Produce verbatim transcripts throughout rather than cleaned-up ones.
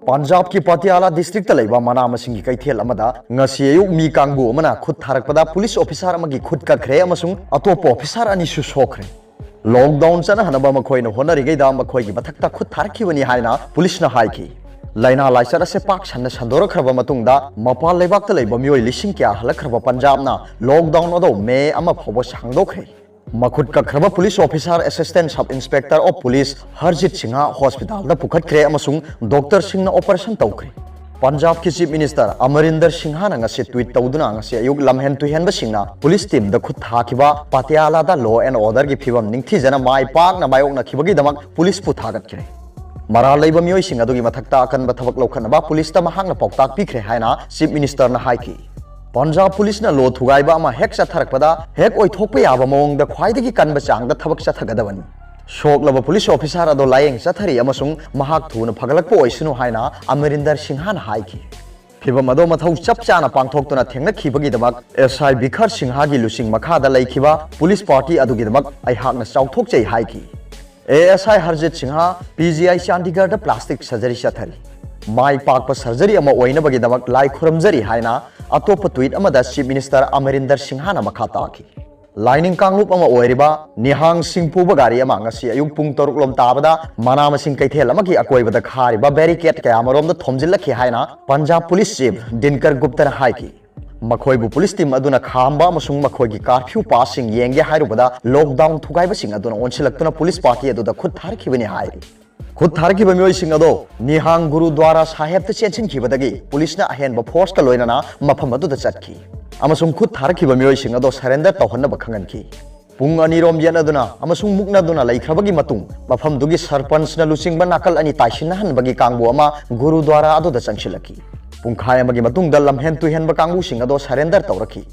ꯄꯟꯖꯥꯕꯀꯤ ꯄꯇꯤꯌꯥꯂꯥ district ꯂꯩꯕ ꯃꯅꯥ ꯃꯁꯤꯡꯒꯤ ꯀꯩꯊꯦꯜ ꯑꯃꯗ ꯉꯁꯤ ꯑꯌꯨꯛ ꯃꯤ ꯀꯥꯡꯕꯨ ꯑꯃꯅ ꯈꯨꯠ ꯊꯥꯔꯛꯄꯗ ꯄꯨꯂꯤꯁ ꯑꯣꯐꯤꯁꯥꯔ ꯑꯃꯒꯤ ꯈꯨꯠ ꯀꯛꯈ꯭ꯔꯦ ꯑꯃꯁꯨꯡ ꯑꯇꯣꯞꯄ ꯑꯣꯐꯤꯁꯥꯔ ꯑꯅꯤꯁꯨ ꯁꯣꯛꯈ꯭ꯔꯦ꯫ ꯂꯣꯛꯗꯥꯎꯟ ꯆꯠꯅꯍꯟꯅꯕ ꯃꯈꯣꯏꯅ ꯍꯣꯠꯅꯔꯤꯉꯩꯗ ꯃꯈꯣꯏꯒꯤ ꯃꯊꯛꯇ ꯈꯨꯠ ꯊꯥꯔꯛꯈꯤꯕꯅꯤ ꯍꯥꯏꯅ ꯄꯨꯂꯤꯁꯅ ꯍꯥꯏꯈꯤ꯫ ꯂꯥꯏꯅꯥ ꯂꯥꯏꯆꯠ ꯑꯁꯦ ꯄꯥꯛ ꯁꯟꯅ ꯁꯟꯗꯣꯔꯛꯈ꯭ꯔꯕ ꯃꯇꯨꯡꯗ ꯃꯄꯥꯟ ꯂꯩꯕꯥꯛꯇ ꯂꯩꯕ ꯃꯤꯑꯣꯏ ꯂꯤꯁꯤꯡ ꯀꯌꯥ ꯍꯜꯂꯛꯈ꯭ꯔꯕ ꯄꯟꯖꯥꯕꯅ ꯂꯣꯛꯗꯥꯎꯟ ꯑꯗꯨ ꯃꯦ ꯑꯃ ꯐꯥꯎꯕ ꯁꯥꯡꯗꯣꯛꯈ꯭ꯔꯦ꯫ ꯃꯈꯨꯠ ꯀꯛꯈ꯭ꯔꯕ police officer, Assistant Sub Inspector of Police Harjit Singh ꯍꯣꯁꯄꯤꯇꯥꯜꯗ ꯄꯨꯈꯠꯈ꯭ꯔꯦ ꯑꯃꯁꯨꯡ ꯗꯣꯛꯇꯔꯁꯤꯡꯅ ꯑꯣꯄꯔꯦꯁꯟ ꯇꯧꯈ꯭ꯔꯦ꯫ ꯄꯟꯖꯥꯕꯀꯤ ꯆꯤꯐ ꯃꯤꯅꯤꯁꯇꯔ ꯑꯃꯔꯤꯟꯗꯔ ꯁꯤꯡꯍꯅ ꯉꯁꯤ ꯇ꯭ꯋꯤꯠ ꯇꯧꯗꯨꯅ ꯉꯁꯤ ꯑꯌꯨꯛ ꯂꯝꯍꯦꯟ ꯇꯨꯍꯦꯟꯕꯁꯤꯡꯅ ꯄꯨꯂꯤꯁ ꯇꯤꯝꯗ ꯈꯨꯠ ꯊꯥꯈꯤꯕ ꯄꯇꯤꯌꯥꯂꯥꯗ law and orderꯒꯤ ꯐꯤꯕꯝ ꯅꯤꯡꯊꯤꯖꯅ ꯃꯥꯏ ꯄꯥꯛꯅ ꯃꯥꯌꯣꯛꯅꯈꯤꯕꯒꯤꯗꯃꯛ ꯄꯨꯂꯤꯁꯄꯨ ꯊꯥꯒꯠꯈ꯭ꯔꯦ꯫ ꯃꯔꯥꯜ ꯂꯩꯕ ꯃꯤꯑꯣꯏꯁꯤꯡ ꯑꯗꯨꯒꯤ ꯃꯊꯛꯇ ꯑꯀꯟꯕ ꯊꯕꯛ ꯂꯧꯈꯠꯅꯕ ꯄꯨꯂꯤꯁꯇ ꯃꯍꯥꯛꯅ ꯄꯥꯎꯇꯥꯛ ꯄꯤꯈ꯭ꯔꯦ ꯍꯥꯏꯅ ꯆꯤꯐ ꯃꯤꯅꯤꯁꯇꯔꯅ ꯍꯥꯏꯈꯤ꯫ ꯄꯟꯖꯥꯕ ꯄꯨꯂꯤꯁꯅ ꯂꯣ ꯊꯨꯒꯥꯏꯕ ꯑꯃ ꯍꯦꯛ ꯆꯠꯊꯔꯛꯄꯗ ꯍꯦꯛ ꯑꯣꯏꯊꯣꯛꯄ ꯌꯥꯕ ꯃꯑꯣꯡꯗ ꯈ꯭ꯋꯥꯏꯗꯒꯤ ꯀꯟꯕ ꯆꯥꯡꯗ ꯊꯕꯛ ꯆꯠꯊꯒꯗꯕꯅꯤ꯫ ꯁꯣꯛꯂꯕ ꯄꯨꯂꯤꯁ ꯑꯣꯐꯤꯁꯥꯔ ꯑꯗꯣ ꯂꯥꯌꯦꯡ ꯆꯠꯊꯔꯤ ꯑꯃꯁꯨꯡ ꯃꯍꯥꯛ ꯊꯨꯅ ꯐꯒꯠꯂꯛꯄ ꯑꯣꯏꯁꯅꯨ ꯍꯥꯏꯅ ꯑꯃꯔꯤꯟꯗꯔ ꯁꯤꯡꯍꯅ ꯍꯥꯏꯈꯤ꯫ ꯐꯤꯚꯝ ꯑꯗꯣ ꯃꯊꯧ ꯆꯞ ꯆꯥꯅ ꯄꯥꯡꯊꯣꯛꯇꯨꯅ ꯊꯦꯡꯅꯈꯤꯕꯒꯤꯗꯃꯛ ꯑꯦꯁ ꯑꯥꯏ ꯕꯤꯈꯔ ꯁꯤꯡꯍꯒꯤ ꯂꯨꯆꯤꯡ ꯃꯈꯥꯗ ꯂꯩꯈꯤꯕ ꯄꯨꯂꯤꯁ ꯄꯥꯔꯇꯤ ꯑꯗꯨꯒꯤꯗꯃꯛ ꯑꯩꯍꯥꯛꯅ ꯆꯥꯎꯊꯣꯛꯆꯩ ꯍꯥꯏꯈꯤ꯫ A S I Harjit Singh P G I ꯆꯥꯟꯗꯤꯒꯔꯗ ꯄ꯭ꯂꯥꯁꯇꯤꯛ ꯁꯔꯖꯔꯤ ꯆꯠꯊꯔꯤ꯫ ꯃꯥꯏ ꯄꯥꯛꯄ ꯁꯔꯖꯔꯤ ꯑꯃ ꯑꯣꯏꯅꯕꯒꯤꯗꯃꯛ ꯂꯥꯏ ꯈꯨꯔꯨꯝꯖꯔꯤ ꯍꯥꯏꯅ ꯑꯇꯣꯞꯄ ꯇ꯭ꯋꯤꯠ ꯑꯃꯗ ꯆꯤꯐ ꯃꯤꯅꯤꯁꯇꯔ ꯑꯃꯔꯤꯟꯗꯔ ꯁꯤꯡꯍꯅ ꯃꯈꯥ ꯇꯥꯈꯤ꯫ ꯂꯥꯏꯅꯤꯡ ꯀꯥꯡꯂꯨꯞ ꯑꯃ ꯑꯣꯏꯔꯤꯕ ꯅꯤꯍꯥꯡ ꯁꯤꯡ ꯄꯨꯕ ꯒꯥꯔꯤ ꯑꯃ ꯉꯁꯤ ꯑꯌꯨꯛ ꯄꯨꯡ ꯇꯔꯨꯛ ꯂꯣꯝ ꯇꯥꯕꯗ ꯃꯅꯥ ꯃꯁꯤꯡ ꯀꯩꯊꯦꯜ ꯑꯃꯒꯤ ꯑꯀꯣꯏꯕꯗ ꯈꯥꯔꯤꯕ ꯕꯦꯔꯤꯀꯦꯠ ꯀꯌꯥ ꯑꯃꯔꯣꯝꯗ ꯊꯣꯝꯖꯤꯜꯂꯛꯈꯤ ꯍꯥꯏꯅ ꯄꯟꯖꯥꯕ ꯄꯨꯂꯤꯁ ꯆꯤꯐ ꯗꯤꯟꯀꯔ ꯒꯨꯞꯇꯅ ꯍꯥꯏꯈꯤ꯫ ꯃꯈꯣꯏꯕꯨ ꯄꯨꯂꯤꯁ ꯇꯤꯝ ꯑꯗꯨꯅ ꯈꯥꯝꯕ ꯑꯃꯁꯨꯡ ꯃꯈꯣꯏꯒꯤ ꯀꯥꯔꯐ꯭ꯌꯨ ꯄꯥꯁꯁꯤꯡ ꯌꯦꯡꯒꯦ ꯍꯥꯏꯔꯨꯕꯗ ꯂꯣꯛꯗꯥꯎꯟ ꯊꯨꯒꯥꯏꯕꯁꯤꯡ ꯑꯗꯨꯅ ꯑꯣꯟꯁꯤꯜꯂꯛꯇꯨꯅ ꯄꯨꯂꯤꯁ ꯄꯥꯔꯇꯤ ꯑꯗꯨꯗ ꯈꯨꯠ ꯊꯥꯔꯛꯈꯤꯕꯅꯤ ꯍꯥꯏ꯫ ꯈꯨꯠ ꯊꯥꯔꯛꯈꯤꯕ ꯃꯤꯑꯣꯏꯁꯤꯡ ꯑꯗꯣ ꯅꯤꯍꯥꯡ ꯒꯨꯔꯨꯗ꯭ꯋꯥꯔꯥ ꯁꯥꯍꯦꯕꯇ ꯆꯦꯟꯁꯤꯟꯈꯤꯕꯗꯒꯤ ꯄꯨꯂꯤꯁꯅ ꯑꯍꯦꯟꯕ ꯐꯣꯔꯁꯀ ꯂꯣꯏꯅꯅ ꯃꯐꯝ ꯑꯗꯨꯗ ꯆꯠꯈꯤ ꯑꯃꯁꯨꯡ ꯈꯨꯠ ꯊꯥꯔꯛꯈꯤꯕ ꯃꯤꯑꯣꯏꯁꯤꯡ ꯑꯗꯣ ꯁꯔꯦꯟꯗꯔ ꯇꯧꯍꯟꯅꯕ ꯈꯪꯍꯟꯈꯤ꯫ ꯄꯨꯡ ꯑꯅꯤꯔꯣꯝ ꯌꯦꯠꯅꯗꯨꯅ ꯑꯃꯁꯨꯡ ꯃꯨꯛꯅꯗꯨꯅ ꯂꯩꯈ꯭ꯔꯕꯒꯤ ꯃꯇꯨꯡ, ꯃꯐꯝꯗꯨꯒꯤ ꯁꯔꯄꯟꯆꯅ ꯂꯨꯆꯤꯡꯕ ꯅꯥꯀꯜ ꯑꯅꯤ ꯇꯥꯏꯁꯤꯟꯅꯍꯟꯕꯒꯤ ꯀꯥꯡꯕꯨ ꯑꯃ ꯒꯨꯔꯨꯗ꯭ꯋꯥꯔꯥ ꯑꯗꯨꯗ ꯆꯪꯁꯤꯜꯂꯛꯈꯤ꯫ ꯄꯨꯡꯈꯥꯏ ꯑꯃꯒꯤ ꯃꯇꯨꯡꯗ ꯂꯝꯍꯦꯟ ꯇꯨꯍꯦꯟꯕ ꯀꯥꯡꯕꯨꯁꯤꯡ ꯑꯗꯣ ꯁꯔꯦꯟꯗꯔ ꯇꯧꯔꯛꯈꯤ꯫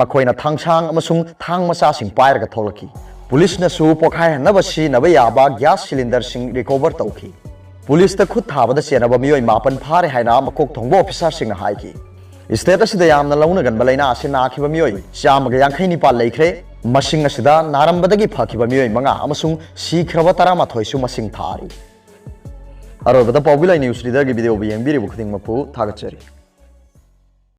ꯃꯈꯣꯏꯅ ꯊꯥꯡꯁꯥꯡ ꯑꯃꯁꯨꯡ ꯊꯥꯡ ꯃꯆꯥꯁꯤꯡ ꯄꯥꯏꯔꯒ ꯊꯣꯛꯂꯛꯈꯤ꯫ ꯄꯨꯂꯤꯁꯅꯁꯨ ꯄꯣꯈꯥꯏꯍꯟꯅꯕ ꯁꯤꯖꯤꯟꯅꯕ ꯌꯥꯕ ꯒ꯭ꯌꯥꯁ ꯁꯤꯂꯤꯟꯗꯔꯁꯤꯡ ꯔꯤꯀꯣꯚꯔ ꯇꯧꯈꯤ꯫ ꯄꯨꯂꯤꯁꯇ ꯈꯨꯠ ꯊꯥꯕꯗ ꯆꯦꯟꯅꯕ ꯃꯤꯑꯣꯏ ꯃꯥꯄꯟ ꯐꯥꯔꯦ ꯍꯥꯏꯅ ꯃꯀꯣꯛ ꯊꯣꯡꯕ ꯑꯣꯐꯤꯁꯥꯔꯁꯤꯡꯅ ꯍꯥꯏꯈꯤ꯫ ꯁ꯭ꯇꯦꯠ ꯑꯁꯤꯗ ꯌꯥꯝꯅ ꯂꯧꯅꯒꯟꯕ ꯂꯥꯏꯅꯥ ꯑꯁꯤ ꯅꯥꯈꯤꯕ ꯃꯤꯑꯣꯏ ꯆꯥꯝꯃꯒ ꯌꯥꯡꯈꯩ ꯅꯤꯄꯥꯟ ꯂꯩꯈ꯭ꯔꯦ꯫ ꯃꯁꯤꯡ ꯑꯁꯤꯗ ꯅꯥꯔꯝꯕꯗꯒꯤ ꯐꯈꯤꯕ ꯃꯤꯑꯣꯏ ꯃꯉꯥ ꯑꯃꯁꯨꯡ ꯁꯤꯈ꯭ꯔꯕ ꯇꯔꯥꯃꯥꯊꯣꯏꯁꯨ ꯃꯁꯤꯡ ꯊꯥꯔꯤ꯫ ꯑꯔꯣꯏꯕꯗ ꯄꯥꯎꯕꯤ ꯂꯥꯏ ꯅ꯭ꯌꯨꯁ ꯔꯤꯗꯔꯒꯤ ꯚꯤꯗꯤꯑꯣꯕꯨ ꯌꯦꯡꯕꯤꯔꯤꯕ ꯈꯨꯗꯤꯡꯃꯛꯄꯨ ꯊꯥꯒꯠꯆꯔꯤ꯫